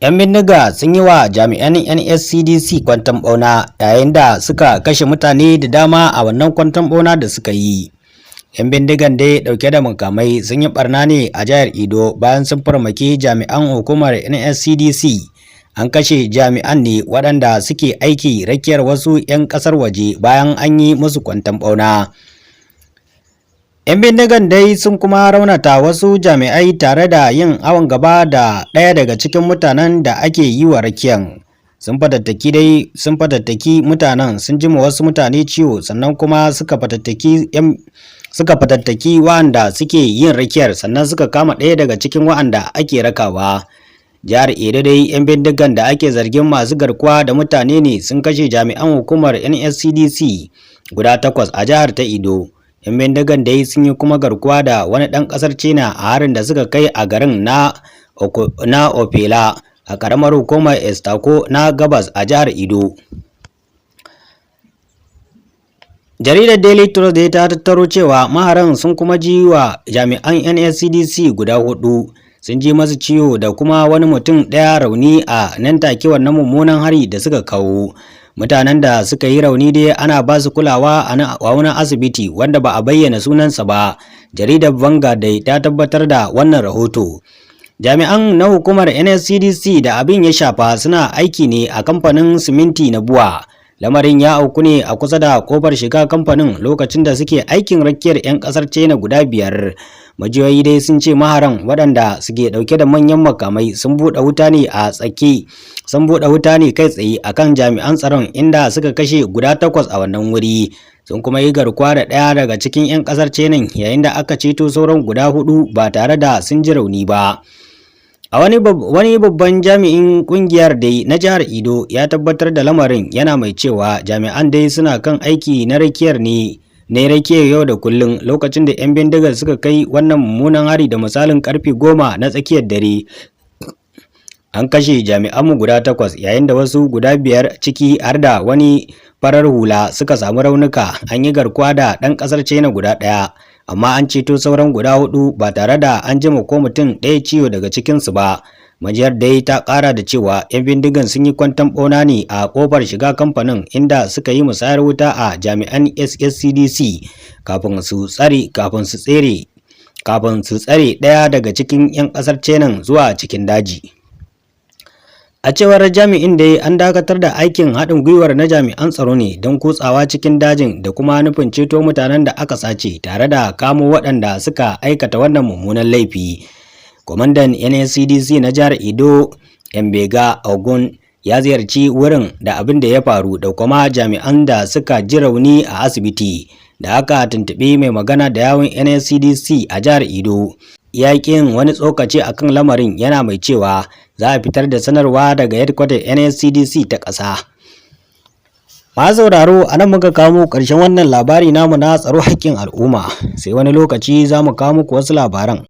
'Yan bindiga sun yi wa jami'an NSCDC kwanton ɓauna yayin da suka kashe mutane da dama a wannan kwanton ɓauna da suka yi. 'Yan bindigan dai ɗauke da makamai sun yi ɓarna ne a jihar Edo bayan sun farmaki jami'an hukumar NSCDC. An kashe jami'an ne waɗanda suke aiki rakiyar wasu 'yan ƙasar waje bayan an yi musu kwanton ɓauna. 'Yan bindigan dai sun kuma raunata wasu jami'ai tare da yin awon gaba da ɗaya daga cikin mutanen da ake yi wa rakiyan. Sun fatattaki mutanen, sun jima wasu mutane ciwo, sannan kuma suka fatattaki wa'anda suke yin rakiyar, sannan suka kama ɗaya daga cikin wa'anda ake rakawa. Jihar Edo dai, 'yan bindigan da ake zargin masu garkuwa da mutane ne sun kashe jami'an hukumar NSCDC guda takwas a jihar ta Edo. 'Yan bindigan dai sun yi kuma garkuwa da wani ɗan ƙasar China a harin da suka kai a garin na Opela a ƙaramar hukumar Etsako na Gabas a jihar Edo. Jaridar Daily Trust dai ta tattaro cewa maharan sun kuma ji wa jami'an NSCDC guda hudu, sun ji masu ciwo da kuma wani mutum ɗaya rauni a nan take wannan mummunan hari da suka kawo. Mutanen da suka yi rauni dai ana ba su kulawa a wani asibiti wanda ba a bayyana sunansa ba. Jaridar Vanguard dai ta tabbatar da wannan rahoto. Jami'an na hukumar NSCDC da abin ya shafa suna aiki ne a kamfanin siminti na Bua. Lamarin ya auku ne a kusa da kofar shiga kamfanin lokacin da suke aikin rakiyar 'yan kasar China guda biyar. Majiyoyi dai sun ce maharan waɗanda suke ɗauke da manyan makamai sun buɗe wuta ne kai tsaye akan jami'an tsaron, inda suka kashe guda takwas a wannan wuri. Sun kuma yi garkuwa da ɗaya daga cikin 'yan ƙasar China, yayin da aka ceto sauran guda hudu ba tare da sun ji rauni ba. A wani babban jami'in kungiyar dai na jihar Edo ya tabbatar da lamarin, yana mai cewa jami'an dai suna kan aiki na rakiyar ne na rakiyar yau da kullum lokacin da 'yan bindigar suka kai wannan mummunan hari da misalin karfe 10 na tsakiyar dare. An kashe jami'anmu guda takwas, yayin da wasu guda biyar, ciki har da wani farar hula, suka samu raunuka. An yi garkuwa da ɗan ƙasar China guda ɗaya, amma an ceto sauran guda hudu ba tare da an jima ko mutum ɗaya ciwo daga cikinsu ba. Majiyar dai ta ƙara da cewa 'yan bindigan sun yi kwanton ɓauna ne a ƙofar shiga kamfanin, inda suka yi musayar wuta a jami'an SSCDC kafin su tsare ɗaya daga cikin 'yan ƙasar China zuwa cikin daji. A cewar jami'in dai, an dakatar da aikin haɗin gwiwar na jami'an tsaro ne don kutsawa cikin dajin da kuma nufin ceto mutanen da aka sace tare da kamo waɗanda suka aikata wannan mummunan laifi. Kwamandan NSCDC na jihar Edo, Embega Ogun, ya ziyarci wurin da abin da ya faru da kuma jami'an da suka ji rauni a asibiti. Da aka tuntuɓi mai magana da yawun NSCDC a jihar Edo, ya ƙi wani tsokaci akan lamarin, yana mai cewa za a fitar da sanarwa daga hedkwatar NSCDC ta ƙasa. Masu sauraro, a nan muka kawo muku ƙarshen wannan labari namu na tsaro haƙƙin al'umma. Sai wani lokaci za mu kawo muku wasu labaran.